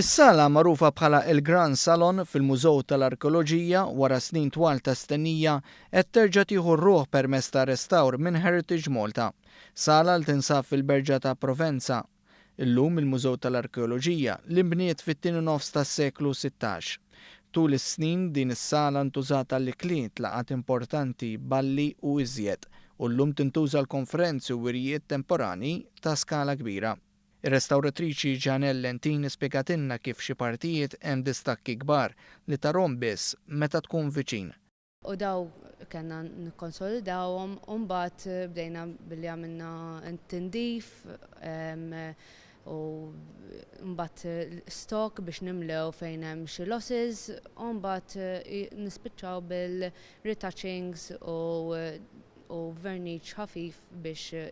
Is-sala magħrufa bħala il-Gran Salon fil-Mużew tal-Arkeoloġija wara snin twal ta' stennija qed terġa' tieħu r-ruħ permezz ta' restawr minn Heritage Malta. Sala li tinsab fil-Berġa ta' Provenza. Illum il-Mużew tal-Arkeoloġija li nbniet fit-tieni nofs tas-seklu 16. Tul is-snin din is-sala ntużat għall-ikliet, laqgħat importanti, balli u iżjed, u llum tintuża għal konferenzi u wirjiet temporani ta' skala kbira. Ir-restawratriċi Janelle Lentini spjegatilna kif xi partijiet hemm distakki kbar li tarahom biss meta tkun viċin. U dawn kellna nikkonsolidawhom u mbagħad bdejna billi għamilna tindif u mbagħad stock biex nimlew fejn hemm xi losses u mbagħad nispiċċaw bil-retouchings u verniċ ħafif biex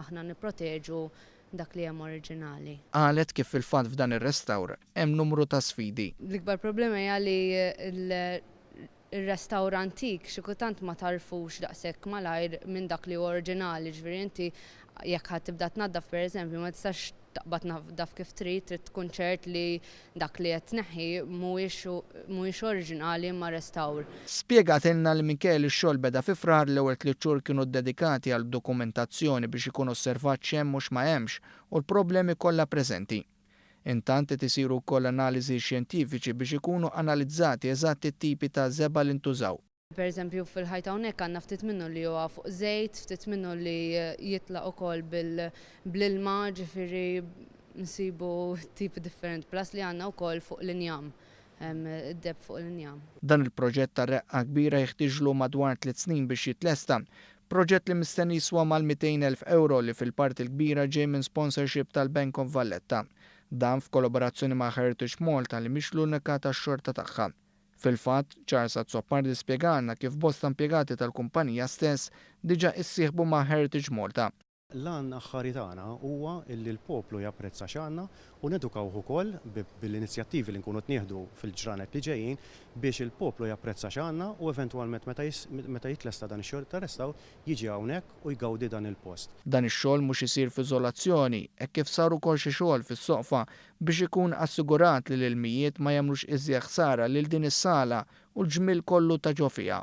aħna nipproteġu dak li hemm oriġinali. Qalet kif fil-fatt f'dan ir-restawr hemm numru ta' sfidi. L-ikbar problema hija li il-restawr antik xi kultant ma tagħrfux daqshekk malajr minn dak li huwa oriġinali, ġifieri inti jekk ħa tibda tnaddaf, pereżempju, ma tistax taqbad tnaddaf kif trid, trid tkun ċert li dak li qed tneħħi mhuwiex oriġinali imma restawr. Spjegatilna li minkejja li x-xogħol beda fi Frar, l-ewwel 3 xhur kienu dedikati għal dokumentazzjoni biex ikun osservat x'hemm u x'ma hemmx u l-problemi kollha preżenti. Intant qed isiru wkoll analiżi xjentifiċi biex ikunu analizzati eżatti t-tipi ta' żebgħa li ntużaw. Per eżempju, fil-ħajt hawnhekk għandna ftit minnu li huwa fuq żejt, ftit minnu li jitlaq ukoll bl-ilma, ġifieri nsibu tipi differenti, plus li għandna wkoll fuq l-injam, id-deb fuq l-injam. Dan il-proġett ta' reqqa kbira jeħtieġlu madwar 3 snin biex jitlesta. Proġett li mistenni jiswa mal-200,000 euro li fil-parti l-kbira ġej minn sponsorship tal-Bank of Valletta. Dan f'kollaborazzjoni ma' Heritage Malta li mhix l-unika tax-xorta tagħha. Fil-fatt, Charles Azzopardi spjegalna kif bosta impjegati tal-kumpanija stess diġa issieħbu ma' Heritage Malta. L-għan aħħari tagħna huwa li l-poplu japprezza x'għandna u nedukawh ukoll bil-inizjattivi li nkunu nieħdu fil-ġranet li ġejjin biex il-poplu japprezza x'għandna u eventwalment meta jitlesta dan ix-xogħol ta' restawr jiġi hawnhekk u jgawdi dan il-post. Dan ix-xogħol mhux isir f'iżolazzjoni hekk kif sar ukoll xi xogħol fis-soqfa biex ikun assigurat li l-ilmijiet ma jagħmlux iżjed ħsara lil din is-sala u l-ġmiel kollu ta' ġo fiha.